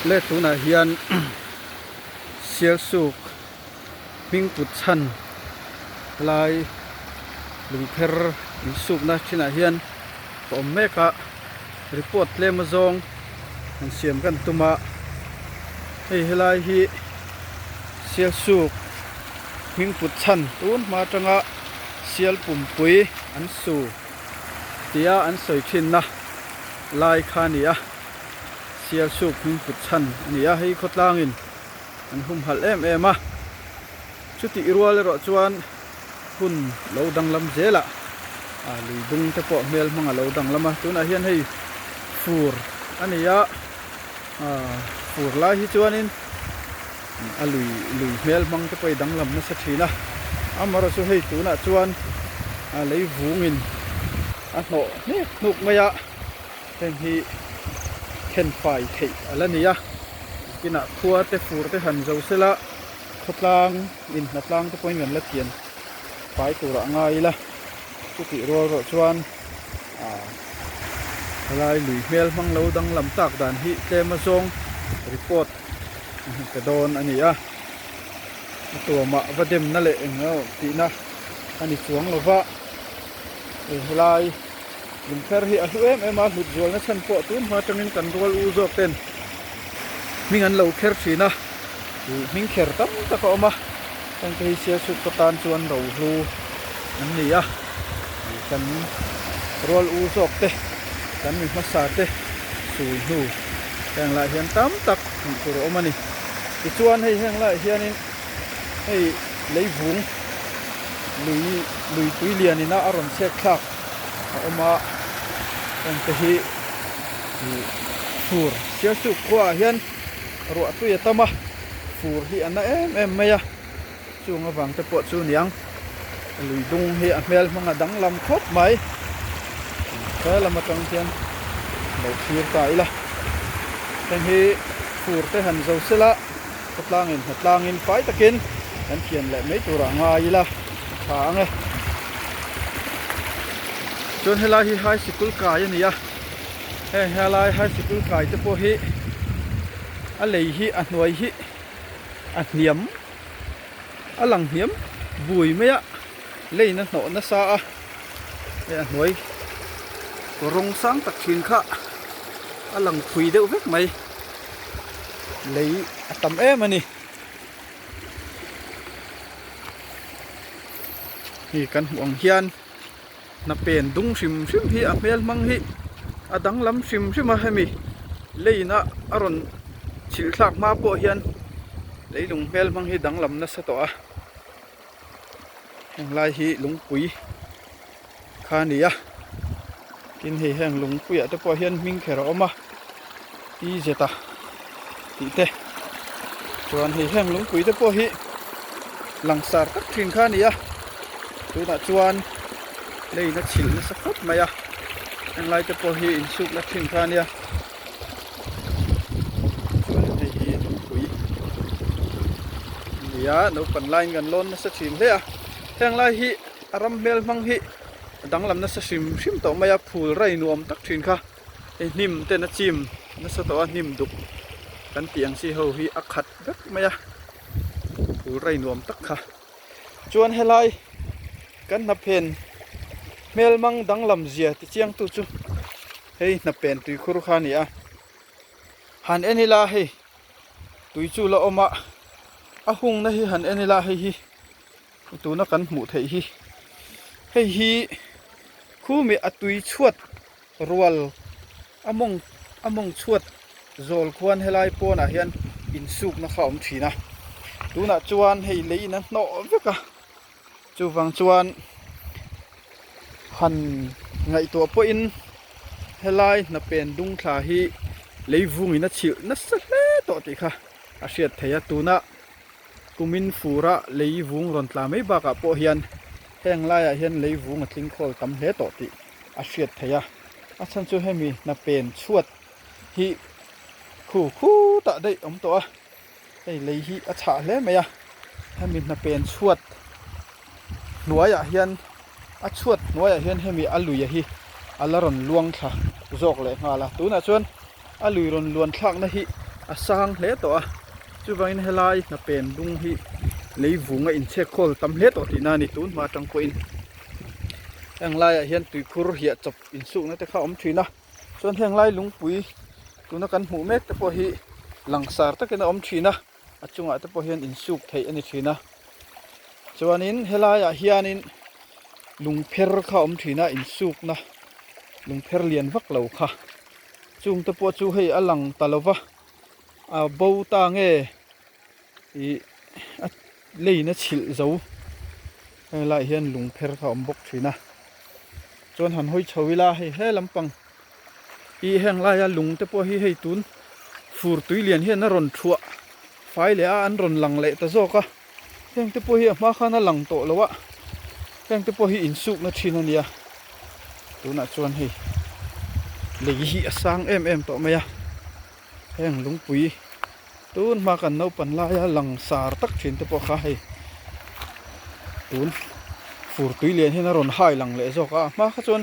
Le tunah hian Sialsuk hming put chhan lai lungpher insukna thinah hian ka awm mek a, report tlem azawng han siam kan tum a, hei helai hi Sialsuk hming put chhan tun hma atanga Sial pumpui an su tia an sawi thinna lai kha a ni a, Sialsuk hming put chhan a ni a, hei khawtlangin an humhalh em em a, chutih rual erawh chuan hun lo danglam zelah ah lui dung te pawh hmel hmang a lo danglam a, tunah hian hei fur a ni a, ah fur lai hi chuanin a lui lui hmel hmang te pawh hi danglam nasa thin a, amaherawh chu hei tunah chuan a lei vungin a hnawh hnek hnuk mai a, heng hi khenfai theih a la ni a. Kinah khua te fur te han zo sela khawtlang in hnatlang te pawhin kan la thian fai turah a ngai ila chutih rual rawh chuan ah helai lui hmel hmang lo danglam tak dan hi tlem a zawng report a hmu pe dawn a ni a a tuamah va demna leh eng emaw tihna a ni chuang lova hei helai. Lungpher hi a hlu em em a, hlut zualna chhan pawh tun hma atangin kan rual u zawk ten hming an lo kher thin a, ih hming kher tam tak a awm a, heng te hi Sialsuk khaw tan chuan rohlu an ni a, ih kan rual u zawk te kan mi hmasa te sui hnu heng lai hian tam tak hmuh tur a awm a ni. Tichuan hei heng laiah hianin hei leivung lui lui tui lian ina a rawn chhek thlak. a awm a heng te hi ih fur Sialsuk khuaah hian ruah tui a tam a fur hi a na em em mai a chung avang te pawh chu niang lui dung hi a hmel hmang a danglam khawp mai he lam atang hian lo thlir ta ila heng hi fur te han zo sela khawtlangin hnatlangin fai takin kan thian leh mai turah ngai ila a tha ang e. Chuan helai hi high sikul kai a ni a, heng helai high sikul kai te pawh hi a lei hi a hnuai hi a hniam a lang hniam bui mai a, leiin a hnawh nasa a, hei a hnuai rawng sang tak thin kha a lang phui deuh vek mai, lei a tam em a ni. Hei kan hmuh ang hian hna pen dung hrim hrim hi a hmel hmang hi a danglam hrim hrim a hemi lane a a rawn chhilh thlak hma pawh hian leilung hmel hmang hi danglam nasa tawh a heng lai hi lungpui kha a ni a tin hei heng lungpuiah te pawh hian hming kher a awm a Pi Zeta tih te chuan hei heng lungpui te pawh hi langsar tak thin kha a ni a tunah chuan leiin a chhilh nasa khawp mai a henglai te pawh hi insukna thin kha a nia chuan hei hi lungpui a ni a naupang laiin kan lawn nasa thin hle a henglai hi a ram hmel hmang hi a danglam nasa hrim hrim tawh mai a phul rai nuam tak thin kha. Hei hnim ten a chim nasa tawh a hnim duk kan tih ang chi ho hi a khat vek mai a phul rai nuam tak kha chuan helai kan hnaphen hmel mang danglam zia ti chiang tu chu hei hnapen tuikhur kha a ni a han en ila hei tui chu la awm a a hungna hi han en ila hei hi tuna kan hmuh theih hi hei hi khumi a tui chhuat Rual a mawng a mawng chhuat zawl khuan helai pawnah hian insukna kha a awm thin a, tunah chuan hei lei in a hnawh vek a, chuvang chuan han ngaihtuah pawhin helai hnapen dung thla hi lei vungin a chhilh nasa hle tawh tih kha a hriat theih a, tuna kumin fura lei vung rawn tla mai bakah pawh hian heng laiah hian lei vung a tling khawl tam hle tawh tih. a hriat theih a, a chhan chu hemi hna pen chhuat hi khu khutah daih awm tawh a, hei lei hi a chhah hle mai a, hemi hna pen chhuat hnuaiah hian a chhuat hnuaiah hian hemi a luia hi a la rawn luang thla zawk leh nghal a, tunah chuan a lui rawn luan thlakna hi. a sang hle tawh a, chuvangin helai hnapen dung hi lei vung a inchhek khawl tam hle tawh tihna a ni tun hma atang pawhin heng laiah hian tuikhur hiah chawp insukna te kha a awm thin a chuan heng lai lungpui tuna kan hmuh mek te pawh hi langsar takin a awm thin a. a chungah te pawh hian insuk theih a ni thin a chuanin helaiah hianin lungpher kha a awm thin a insukna lungpher lian vak lo kha chung te pawh chu hei a lang ta lo va a bo ta nge ih a leiin a chhilh zo helaiah hian lungpher kha a awm bawk thin a chuan han hawi chho ila hei he lampang Ih heng laia lung te pawh hi hei tun fur tui lian hian a rawn thuah fai leh a an rawn lang leh ta zawk a heng te pawh hi a hma khan a lang tawh lo a heng te pawh hi insukna thin a nia tunah chuan hei lei hi a sang em em tawh mai a heng lungpui tun hma kan naupan laia lang sar tak thin te pawh kha hei tun fur tui lian hian a rawn hai lang leh zawk a a hma kha chuan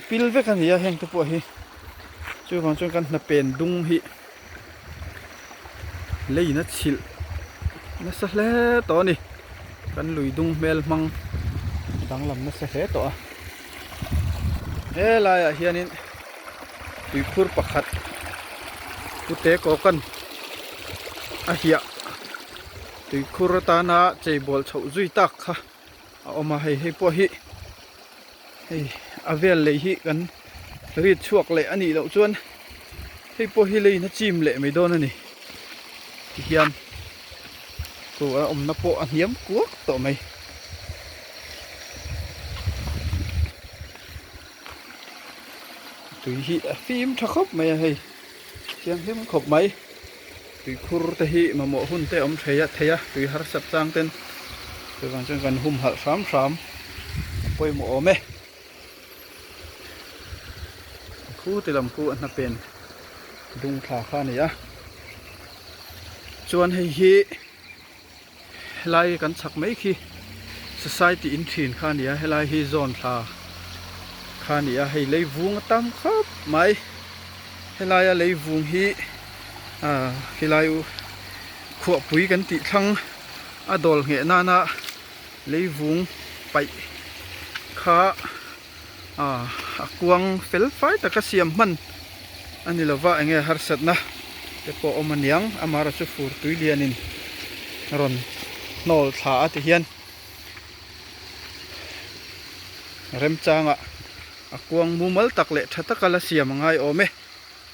pil vek a ni a heng te pawh hi chuvang chuan kan hnapen dung hi leiin a chhilh nasa hle tawh a ni kan lui dung hmel hmang danglam nasa hle tawh a helaiah hianin tuikhur pakhat pute kawkan a hiah tuikhur atana cheibawl chhoh zui tak kha a awm a hei hei pawh hi hei a vel lei hi kan rit chhuak leh a nih loh chuan hei pawh hi leiin a chim leh mai dawn a ni tihian chu a awmna pawh a hniam kuak tawh mai. Tui hi a fim tha khawp mai a hei thianghlim khawp mai tuikhur te hi mamawh hun te a awm thei a thei a tui harsat chang ten chuvang chuan kan humhalh hram hram a pawimawh awm e khu ti lam khu a hnapen dung thla kha a ni a chuan hei hi. Helai kan chhak mai khi society in thin kha a ni a helai hi zawn thla kha a ni a hei lei vung a tam khawp mai helaia lei vung hi ah khilai khuahpui kan tih thlang a dawl ngheh nana lei vung paih kha ah a kuang fel fai taka siam hman a ni lova eng nge harsatna te pawh awm aniang amaherawhchu chu fur tui lianin rawn hnawl thla a ti hian remchangah a kuang mumal tak leh tha taka la siam a ngai awm e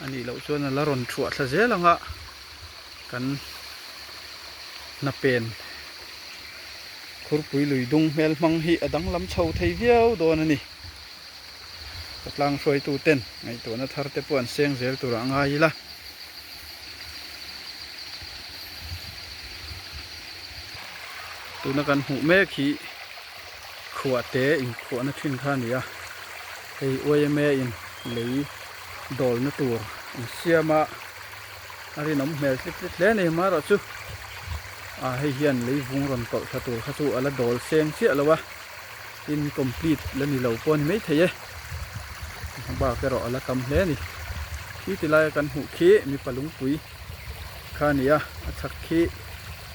a nih loh chuan a la rawn thuah thla zel anga kan hnapen. Khurpui lui dung hmel hmang hi a danglam chho thei viau dawn a ni. Khawtlang hruaitu ten ngaihtuahna thar te pawh an seng zel turah a ngai ila. Tuna kan hmuh mek hi khuah te inkhuahna thin kha a ni a, hei yma in lei dawlna tur an siam a. A rinawm hmel tlit tlit hle a ni amaherawhchu ah hei hian lei vung rawn tawlh thla tur kha chu a la dawl seng chiah lo a tin complete la ni lo pawh a ni maithei e bak erawh a la tam hle a ni khi ti laia kan hmuh khi mipa lungpui kha a ni a a chhak khi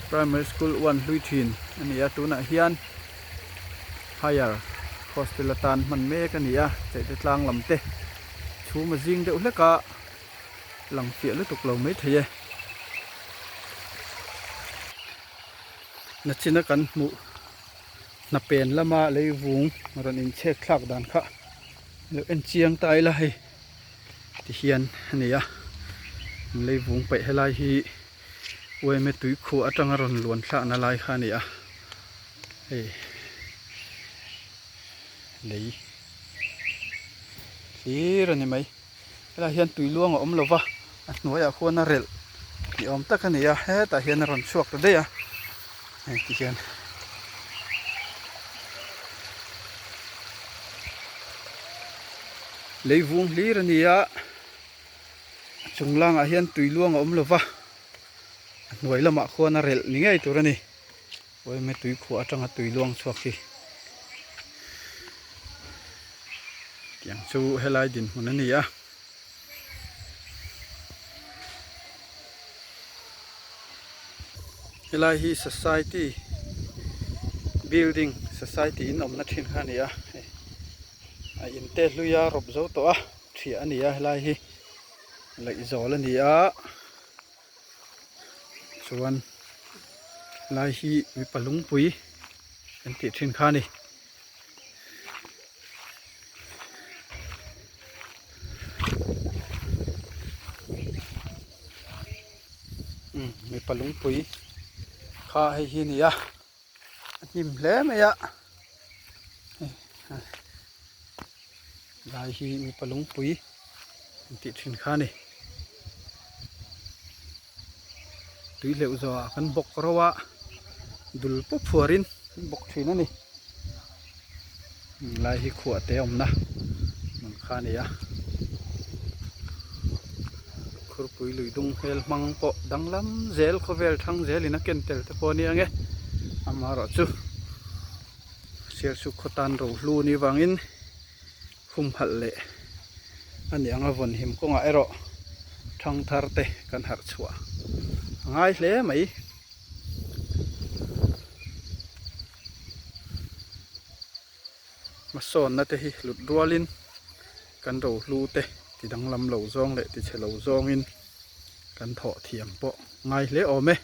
primary school one hlui thin a ni a tunah hian higher hostel atan hman mek a ni a chei te tlang lam te chhum a zing deuh hlek a. Lang fiah lutuk lo mai thei e. Nachina kan hmuh hnapen lama leivung rawn inchhek thlak dan kha lo en chiang ta ila hei tihian a ni a. Leivung paih helai hi uaime tuikhuah atanga rawn luan thlakna lai kha a ni a hei lei hlir a ni mai. Helaiah hian tui luang a awm lo va, a hnuaiah khuan a relh ni awm tak a ni a, hetah hian a rawn chhuak ta daih a, hei ti hian. Lei vung hlir a ni a, a chung langah hian tui luang a awm lo va, a hnuai lamah khuan a relh ni ngei tur a ni. Uaime tui khuah atanga tui luang chhuak hi tiang chu helai dinhmun a ni a. Helai hi society building society in awmna thin kha a ni a hei a in te hlui a rawp zo tawh a thiah a ni a helai hi laih zawl a ni a chuan helai hi mipa lungpui an tih thin kha a ni. Mipa lungpui kha hei hi a ni a a hnim hle mai a lai hi mipa lungpui an tih thin kha a ni tui hleuh zawhah kan bawk ro a dul pawp phuarin an bawk thin a ni. Lai hi khuah te awmna hmun kha a ni a khurpui lui dung hmel hmang pawh danglam zel khawvel thang zelin a ken tel te pawh a ni ang e amaherawhchu sialsuk khaw tan rohlu ni vangin humhalh leh a ni ang a vawnhim kawngah erawh thangthar te kan harh chhuah a ngai hle mai. Hmasawnna te hi hlut rualin kan rohlu te ti danglam lo zawng leh ti chhe lo zawngin kan thawh thiam pawh ngai hle awm e.